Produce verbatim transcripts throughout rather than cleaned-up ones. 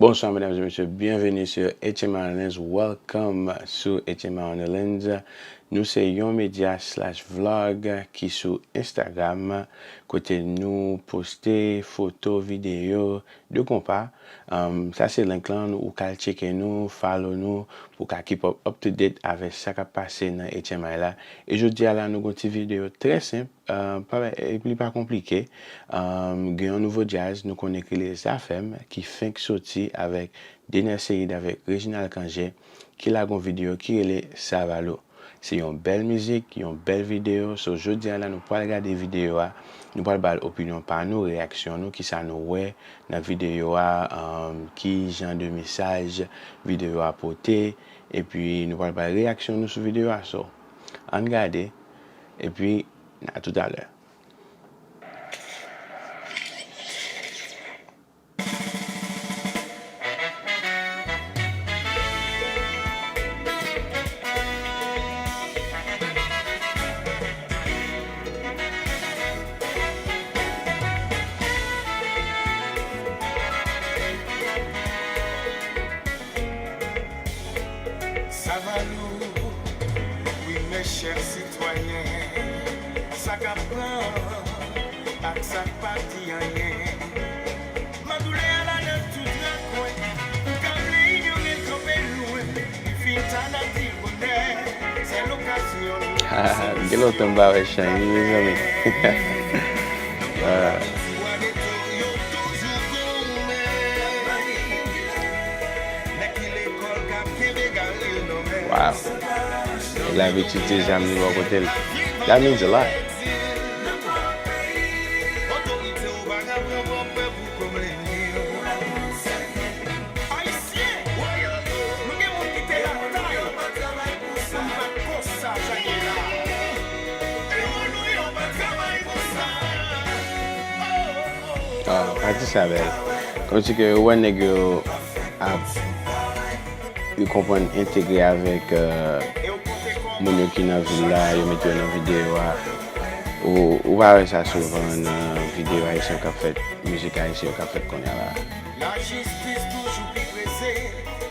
Bonsoir mesdames et messieurs, bienvenue sur H M I Islands. Welcome sou H M I Islands. Nou se yon medya slash vlog ki sou Instagram, kote nou poste foto, videyo de konpa. Um, sa se link lan, ou ka al tcheke nou, follow nou, pou ka keep up, up to date avèk sa k ap pase nan H M I la. E jodi a la, nou gon ti videyo trè senp, uh, pa, e li pa konplike. Um, gen yon nouvo djaz, nou konnen ki rele Zafèm, ki fenk soti avèk Dener Ceide avèk Reginald Cangé, ki lage yon videyo ki rele Savalou. Se yon bèl mizik, yon bèl videyo. So, jodi a la, nou pral gade videyo a. Nou pral ba l opinyon pa nou, reyaksyon nou, kisa nou wè nan videyo a, um, ki jan de mesaj videyo a pote. Epi, nou pral ba l reyaksyon nou sou videyo a. So, ann gade. Epi, a toutalè. Savalou, wi, mes chers citoyens, sa k ap pran ak sa k pa di anyen. Madoulè a la nan tout rakwen, ou ka vle inyore l kanpe lwen, li fin ta nan di bonè, se lokazyon nou. Gen lontan m pa wè Chan wi, mezanmi. Ah. Wow. Nèg la vin tchitche zam li bò kote l. That means a lot. Ah, pati sa bèl. Kòmsi ke ou wè nèg yo ap, yo konprann entegre avèk, euh, moun yo ki nan vil la, yo mete yo nan videyo a. Ou, ou pa wè sa souvan nan videyo ayisyen k ap fèt, mizik ayisyen k ap fèt kounye a la. Lajistis toujou pi prese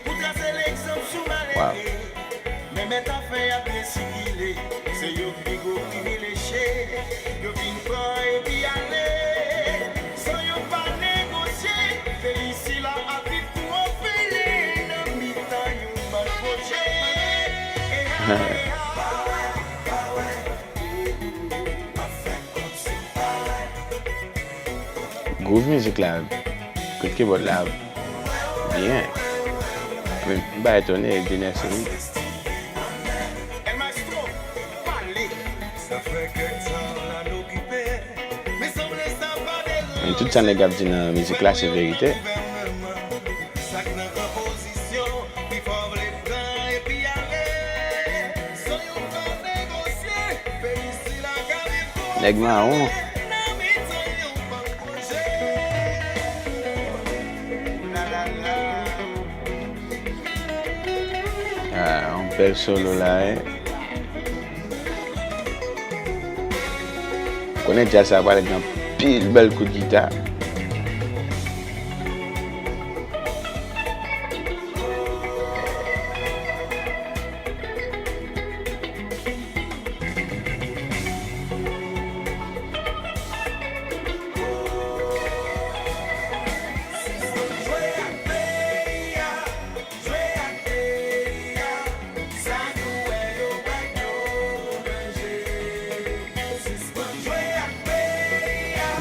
pou trase legzanp sou malere. Wow. Men mèt afè ap desikile, se yo ki pi gwo privilejye, yo vin pran epi ale, san yo pa negosye. Peyi sila ap viv kou ofele nan mitan yon bann pwojè. E a, e a. Gwouv mizik la, kout kibòd la, byen. Men, m pa etone, Dener Ceide. Men tout sa nèg ap di nan mizik la, se verite. Nèg mawon. Ah, yon bèl solo la, wi. Konnen djaz sa pral gen anpil bèl kout gita.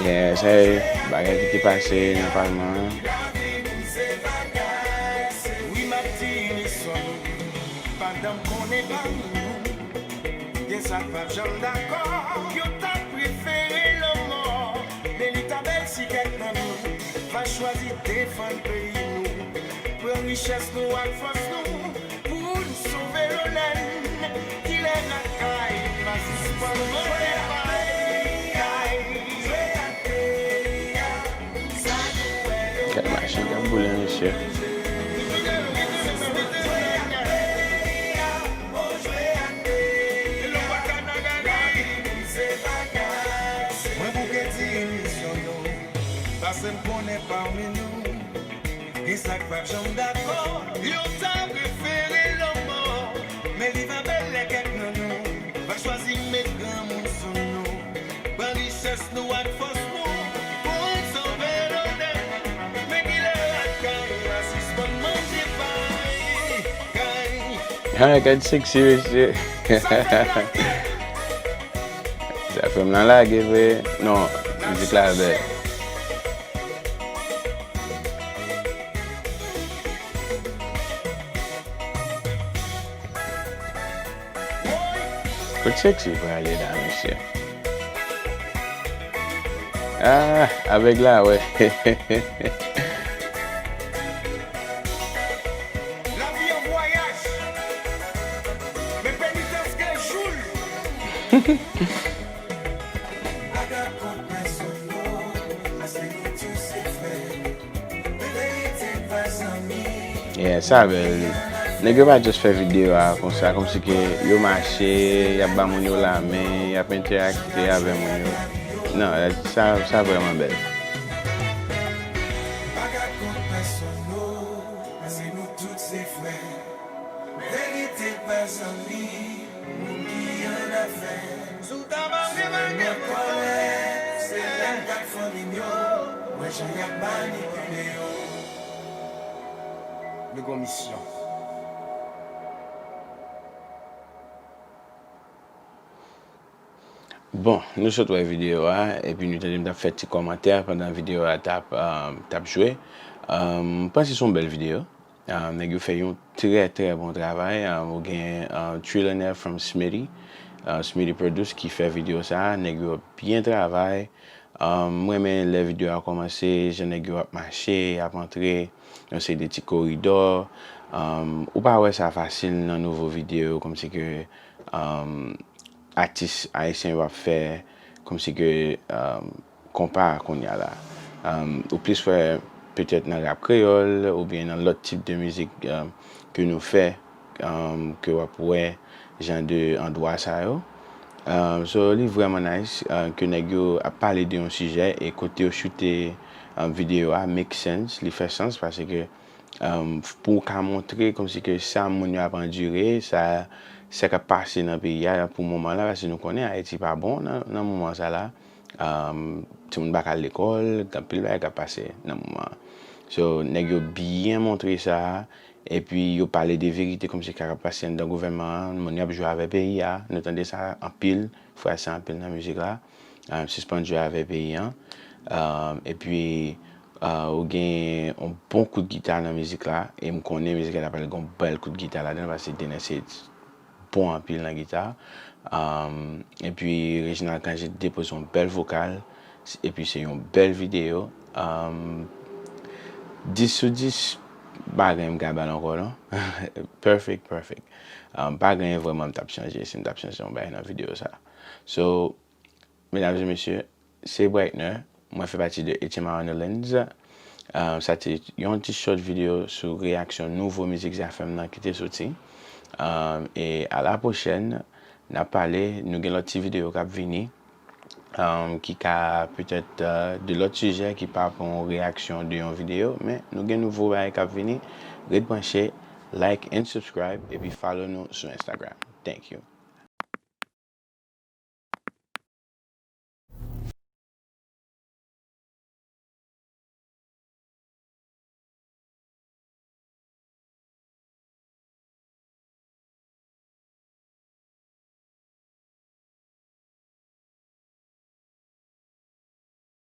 Yeah, sa e bagay ki te pase nan palman an. Wi, m ap di misyon nou, pandan m konnen pa nou, gen sa k p ap janm dakò. Yo ta prefere lanmò, men li ta bèl si kèk nan nou va chwazi defann peyi nou, pran richès nou ak fòs nou, pou n sove lonnè n, kilè lakay pa sispann mande pay. Gad machin k ap boule, mesye. Mwen bouke di emisyon yo, paske m konnen pami nou, E sa k p ap janm dakò, yo ta prefere lanmò. Men li va bèl lè kèk nan nou va chwazi met granmoun sou nou. Ban richès nou ak fòs nou pou n sove lonè. Men kilè lakay la sispann manje pay. Kay. Ha, gad seksi, mesye. Sa fè m nan lage vre. Non, mizik la bèl. Kot seksi prale la, mesye? Ah, avèg la, wè. Lavi an vwayaj, men penitans gen jou l. Yeah, sa bèl. Nèg yo pa just fè videyo a konsa, kòmsi ke yo mache, y ap ba moun yo lamen, y ap entèakte avè moun yo. Non, sa, sa vrèman bèl. Si w ta pa vle m ap gen pwoblèm, se lè m t ak fanmi m yo, m wè jan y ap manipile yo. Nou gon misyon. Bon, nou sot wè videyo a, epi nou tande m t ap fè ti kòmantè pandan videyo a t ap, um, t ap jwe. Um, m panse se yon bèl videyo. Ah, nèg yo fè yon trè, trè bon travay. Ah, ou gen, ah, Trillionaire from Smitty, ah, Smitty Produce ki fè videyo sa a. Nèg yo byen travay. Ah, m renmen lè videyo a kòmanse, jan nèg yo ap mache, y ap antre yon seri de ti koridò. Ah, ou pa wè sa fasil nan nouvo videyo, kòmsi ke, ah, atis ayisyen yo ap fè, kòmsi ke, ah, konpa kounye a la. Um, ou plis wè petèt nan rap kreyòl oubyen nan lòt tip de mizik, um, ke nou fè, um, ke w ap wè jan de andwa sa yo. Um, so, li vrèman nice, uh, ke nèg yo ap pale de yon sijè e kote yo choute, um, videyo a make sense, li fè sans paske, um, pou w ka montre kòmsi ke sa moun yo ap andire, sa, sa k ap pase nan peyi a pou moman la, paske nou konnen Ayiti pa bon nan, nan moman sa la. Um, timoun pa ka al lekòl, gen anpil bagay k ap pase nan moman an. So, nèg yo byen montre sa, epi yo pale de verite kòmsi sa k ap pase anndan gouvènman an, moun y ap jwe avè peyi a, nou tande sa anpil, fraz sa anpil nan mizik la. Um, sispann jwe avè peyi an. Um, epi, uh, ou gen yon bon kout gita nan mizik la, e m konnen mizik la ta pral gen yon bèl kout gita ladan l, paske Dener se bon anpil nan gita. Um, epi Reginald Cangé depoze yon bèl vokal, s-, epi se yon bèl videyo. Um, dis sou dis, pa gen m ka ba l ankò non. Perfect, perfect. Um, pa gen vrèman m t ap chanje, si m t ap chanje yon bagay nan videyo sa. So, medam e mesye, se Brightner. Mwen fè pati de H M R Underlands. Uh, sa te yon ti short videyo sou reyaksyon nouvo mizik Zafèm nan ki te soti. Um, e a la pwochèn, n ap pale, nou gen lòt ti videyo k ap vini, um, ki ka petèt, uh, de lòt sijè ki pa pran yon reyaksyon de yon videyo, men nou gen nouvo bagay k ap vini. Ret branche, like and subscribe, epi follow nou sou Instagram. Thank you.